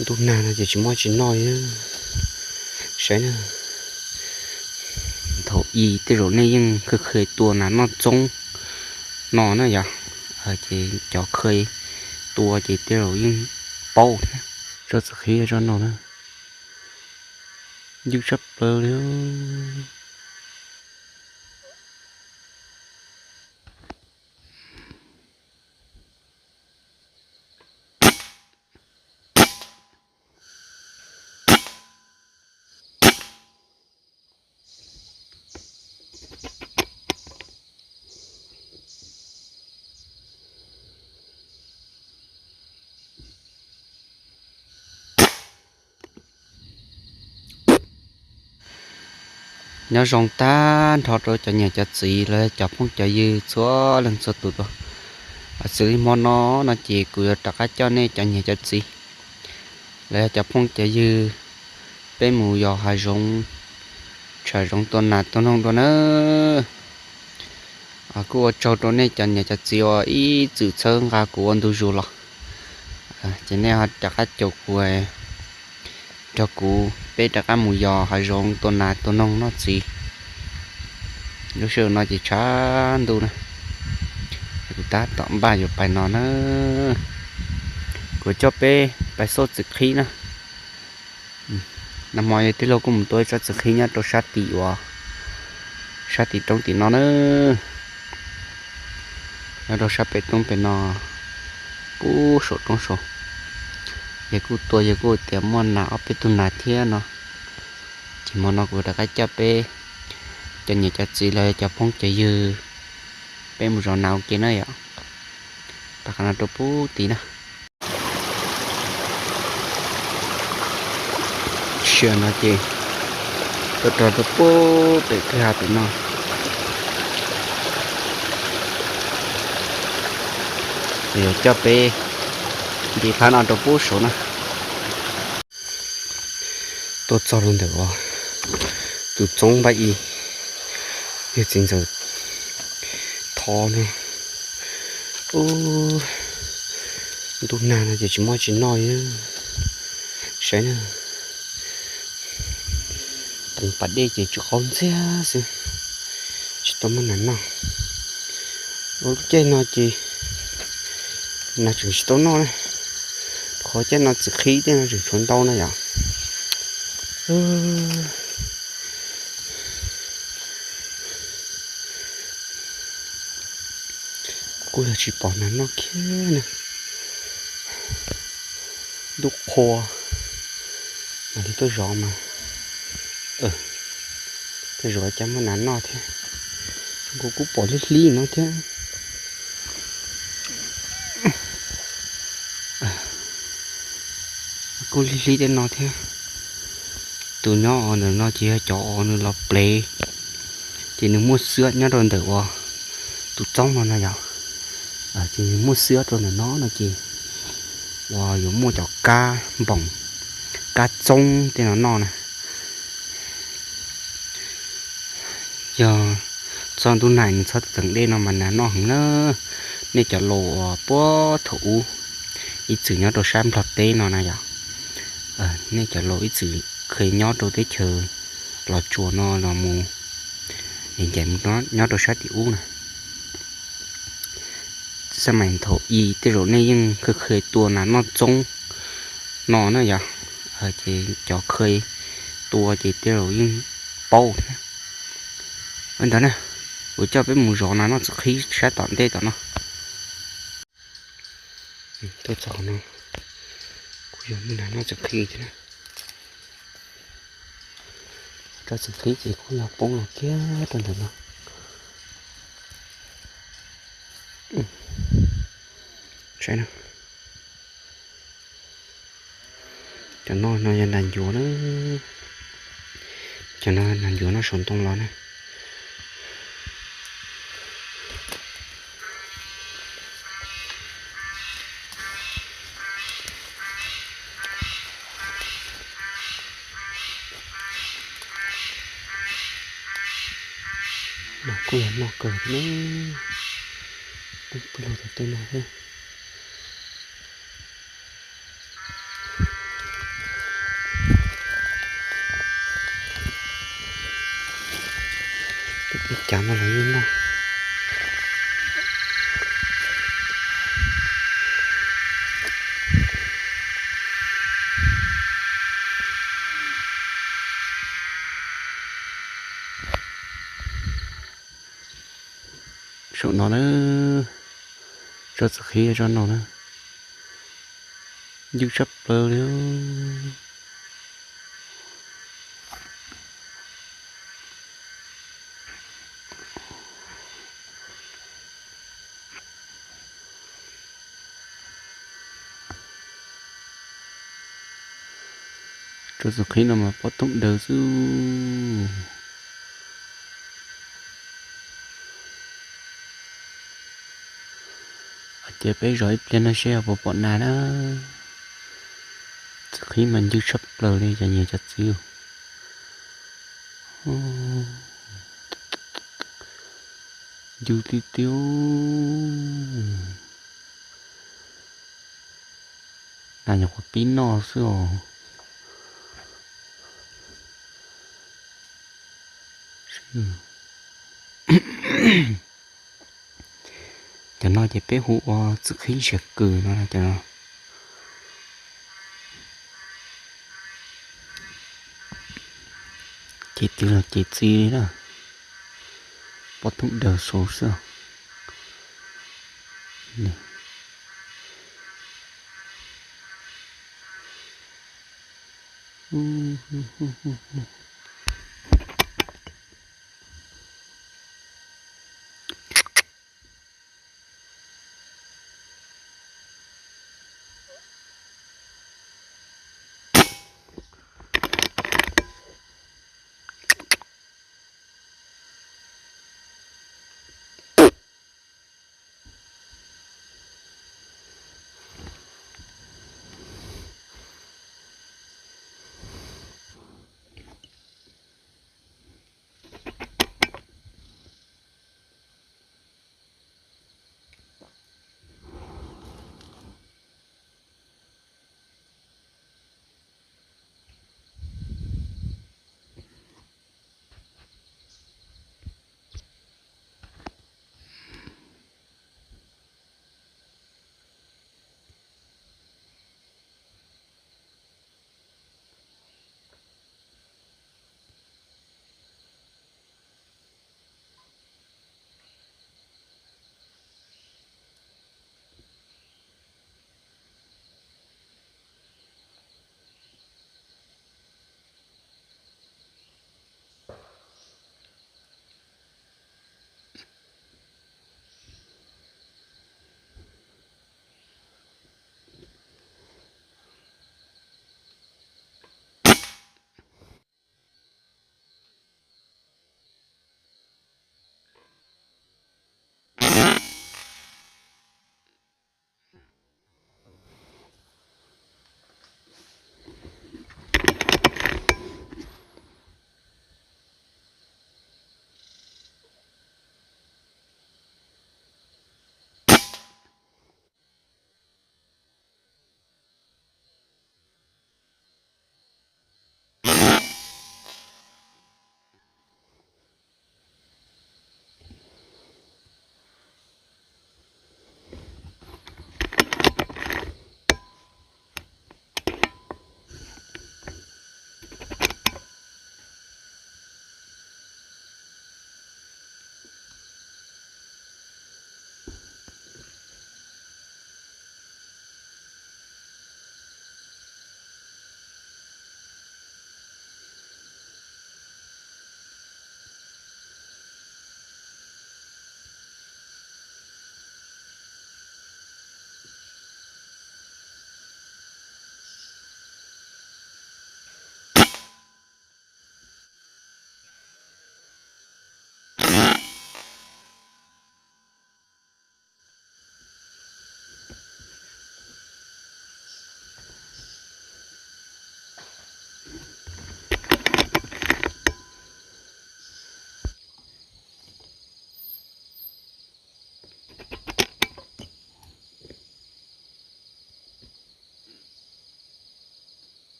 Ntuj nag no ces tsis muaj tsis noj li. Saib na, thaum ub tej zaum nej yeej khawj khawj tua nas noj txoob no na yog, ces cov khawj tua ces tej zaum yeej paub thiab. Tsob txiv qhib tsob no na, ywj tshaj plaws li. Nyob zoo tag nrho rau cov niam cov txiv los cov phooj cov ywg txhua leej txhua tus. Xws li hmo no no ces kuv yuav rov qab coj nej cov niam cov txiv los cov phooj cov ywg, peb mus yos hav zoov, tsham zoov tua nas tua noog dua nawb. Kuj ua tsaug rau nej cov niam cov txiv uas ib txwm txhawb nqa kuv ua ntu zus los, ces nej ho rov qab caum kuv, nrog kuv peb rov qab mus yos hav zoov tua nas tua noog noj txiv. Lub sij hawm no ces tshav ntuj na, kuv tab tom npaj yuav pais no na. Kuv coj peb pais xauj txiv qhib na. Nag hmo yog tij laug kuj mus tua ib tsob txiv qhib nyob rau sab tim uas, sab tim roob tim no na. Nyob rau sab pem roob pem no, puag saum roob saud. Yawg kuj tua, yawg kuj tias muaj nas ob peb tug nas thiab no. Ces hmo no kuv rov qab coj peb cov niam cov txiv los cov phooj cov ywg, peb mus zov nas ua ke na yom. Rov qab no rau puag tid na. Sij hawm no ces tuaj rau puag pem kwj ha pem no. Yuav coj peb nce phab no rau puag saud na. Tuaj txog rau ntawm uas tus txoob npaj i, yog txiv ntxawm thov no. Ub, ntuj nag no ces tsis muaj tsis noj li. Saib na, teev pas dej ces tsuas qaug ntxiag xwb, tsis tau muaj nas noj. Ua lub caij no ces nas tseem tsis tau noj na, qhov caij no txiv qhib tej no tseem tshuav ntau na yom. Kuj yog tsis pom nas noj kiag na. Ntuj qhua, mas li tuaj zov mas, tuaj zov cas muaj nas noj thiab. Kuv kuj pom hlib hlib no thiab. Kuj hlib hlib tej no thiab. Tus nyob ntawm no ces yog cov uas nws los plev, ces nws muaj xwab nyob rau ntawm uas tus txoob no no yog, ces nws muaj xwab rau ntawm no no ces uas yuav muaj cov kab npoos, kab txoob tej no noj na. Yog txog ntuj nag nws txhob teem dej no mas nas noj heev na. Nej cov laus uas puag thaum ub ib txwm nyob rau sab Nplog teb no na yog, nej cov laus ib txwm kheev nyob rau teb chaws Los Tsuas no los mus, ncaim mus nyob rau sab tim ub na. Xab mais thaum ub tej zaum nej yeej kheev kheev tua nas noj txoob no na yog, ces cov kheev tua ces tej zaum yeej paub thiab. Ua ntawd na, kuv coj peb mus zov nas noj txiv qhib sab tom ntej tom no. Tuaj txog no kuj yog muaj nas noj txiv qhib thiab na. Tsob txiv qhib ces kuj yog poob los kiag rau ntawm no. Saib na, cov no no yog nas ncuav na. Cov no nas ncuav noj saum ntoo los na. Mas kuj yog noj kawg thiab ne. Pw lug rau tej no thiab. Cas no los yeej noj. Saum no na, tsob txiv qhib tsob no na, ncwj tshaj plaws li. Tsob txiv qhib no mas pob thooj daws xwb. Ces peb zov ib pliag no seb puas pom nas na. Txiv qhib mas ncwj tshaj plaws li cov niam cov txiv. Ncwj tiag tiag. Nas nyuam qhuav pib noj xwb os. Cov no ces peb hu ua txiv qhib ntsiag kws no cov no. Ces twv los ces txi li na, pob thooj daws saud xwb.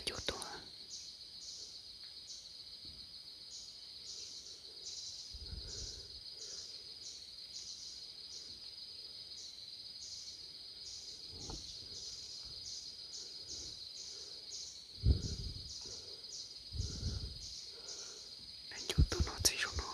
cuaj tus. Nees ncuv tus no txij zoo no.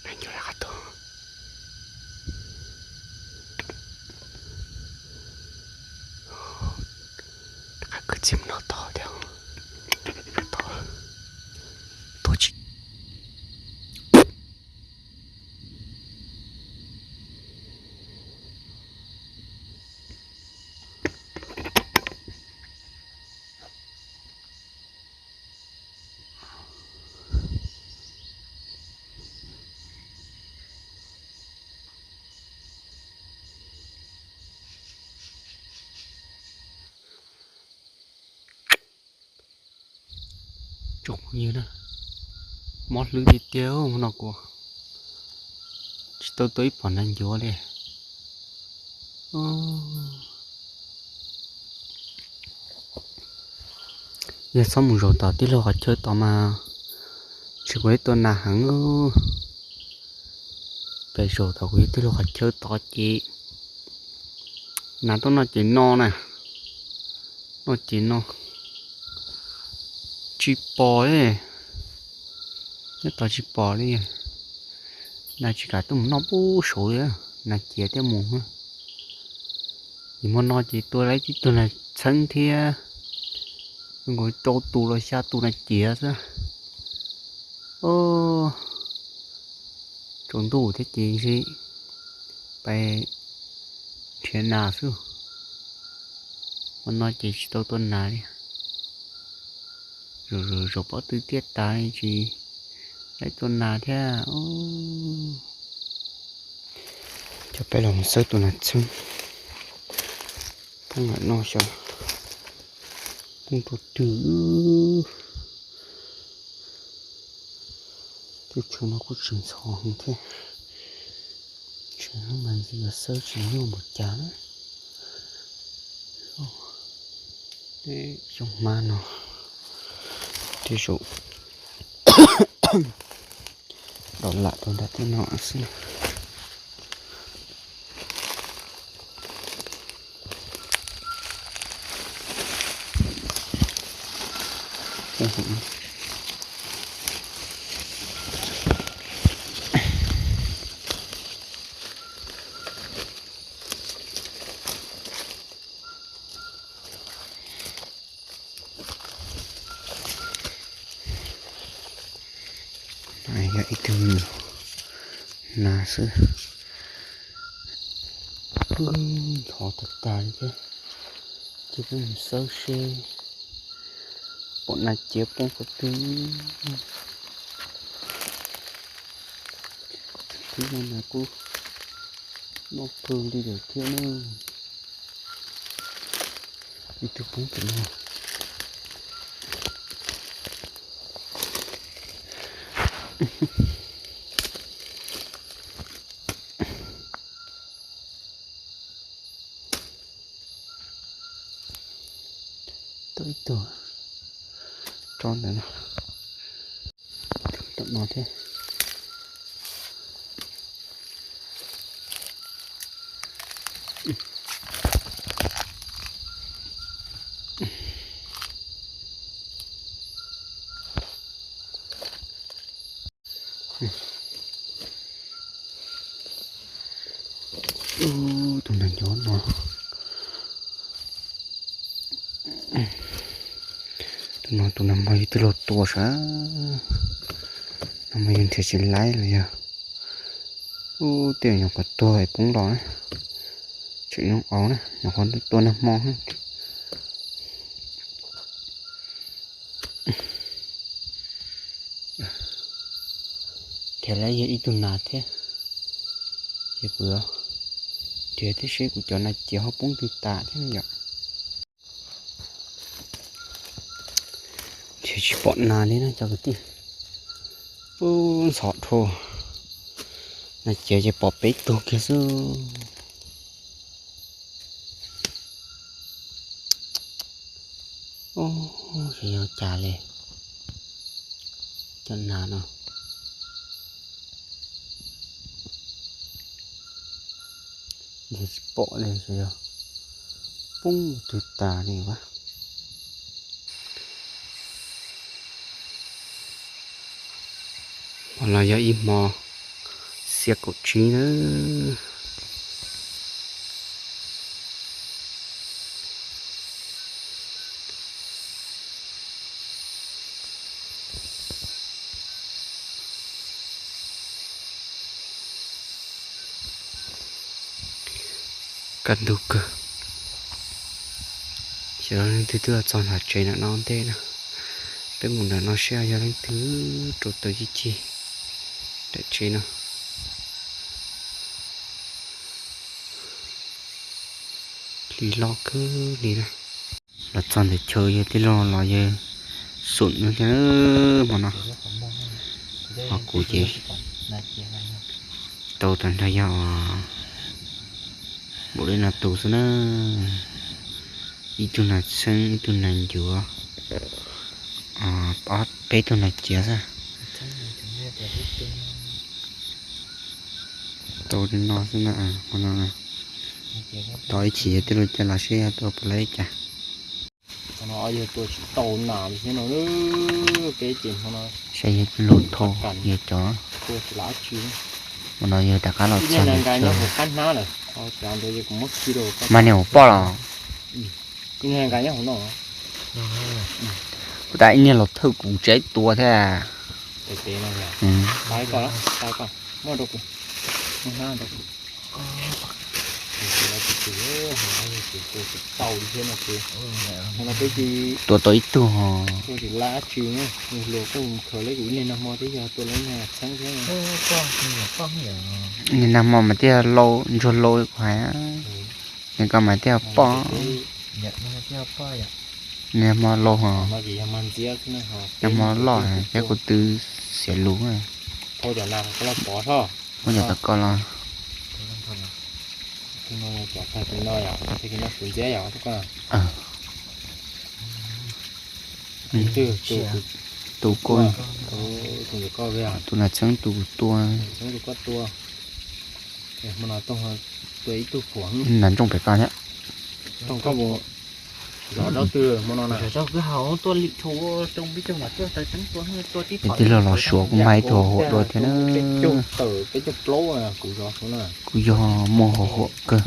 Nees ncuv lawm qab tuag. Qab kwv txij mus no tod thiab. Tod, tuag tsis Tsoom phooj ywg na, mob hlwb tiag tiag no kuv tsis tau tua ib pom nees ncuv li. Yog txhob mus zaum tom tij laug qhov chaw tod mas tsis kuv ib tua nas heev. Pem zaum tom kuv yog tij laug qhov chaw tod ces nas tuaj noj ces no na, noj ces no tsis pom li, nyob tod tsis pom li. Nas tsis kam tuaj mus noj pub saud li, nas ciav thiaj mus. Ces hmo no ces tua tib tug nas txheeb thiab, nkaus rau tus los xya tus nas ciav xwb. Tsaus ntuj thiab ces ntshe pais nrhiav nas xwb. Hmo no ces tsis tau tua nas li. Zaum zaum pob tw tiaj tas tsis tau tua nas thiab. Coj peb los mus xawb tus nas txheeb. Poob lawm no xyov poob rau twg. Tej tsheb no kuj tsis ntxhov heev thiab. Tseem mas ntxiv los xawb tsis nyuaj npaum cas na. Tej xyoob hmab no tej zaum los lam rau nram tej no xwb. Yog ib tug nas xwb. Wb ntxhov tag tag li thiab, ces peb mus xawb seb pom nas ciav poob qhov twg. Thaum twg no nas kuj noj kawg li lawm thiab na. Ib tug poob pem no. Tau ib tug tso ntawm no, tom no thiab. Tus nas ncuav no, tus no tus nag hmo yog twb luag tua sav, nag hmo yog nrhiav tsis laib los yog, ub, tej nyuam qhuav tuag es poob los na, tseem zoo auv na, nyuam qhuav tuaj nag hmo. Nrhiav lawm yog ib tug nas thiab, ces kuv yuav nrhiav thiab seb kuv cov nas ciav ho poob twg tas thiab yom. Nrhiav tsis pom nas li na cov kwv tij. Ub, ntxhov dhau. Nas ciav ces pom peb tug kiag xwb. Ub, xyov yog cas li cov nas no. Nrhiav tsis pom li, xyov yog poob twg tas li a. Hmo no yog ib hmo xiab kaum tsib na. Kaj ntug kawg. Xyov leej twg twb los txog nram tsev ntawm no ntej na. Peb mus ntawm no seb yog leej twg rau tau cig cig nram tsev no. Hli loj kawg li na. Los txog ntawm chaw yawg tij laug los yawg xum no thiab hmo no. Ho kuv ces tau tag nrho yog npaum li no tus xwb na. Ib tug nas txheeb, ib tug nas ncuav, ob peb tug nas ciav xwb. Tau li no xwb na, hmo no tos ib chim yawg tij laug cia los seb yog tua puas laib cas. Yawg tua tsis tau nas li thiab no, peb ces hmo no saib yawg tij laug thau yawg cov. Hmo no yawg rov qab los txog nws hauv qab hnab lawm. Mas niag hauv poj los? Ib niag nqa nyob hauv no. Kuv tas ib niag los thawj kuv tsev tua thiab. Muab rau kuv. Tua tau ib tug. Niag nag hmo mas thiaj lau ntsuag lau kuv hais. Niag ko mas thiaj poj. Niag hmo lau ho. Niag hmo loj thiab kuv twb xiav lus. Muab cov tau koj los. Tus koj, tus nas txheeb tus kuv tua. Nas ntsooj pem koj thiab. Yawg tij laug los suav kuv mag ib tug hauv huam dua thiab na. Kuv yog muaj hauv huam kawg.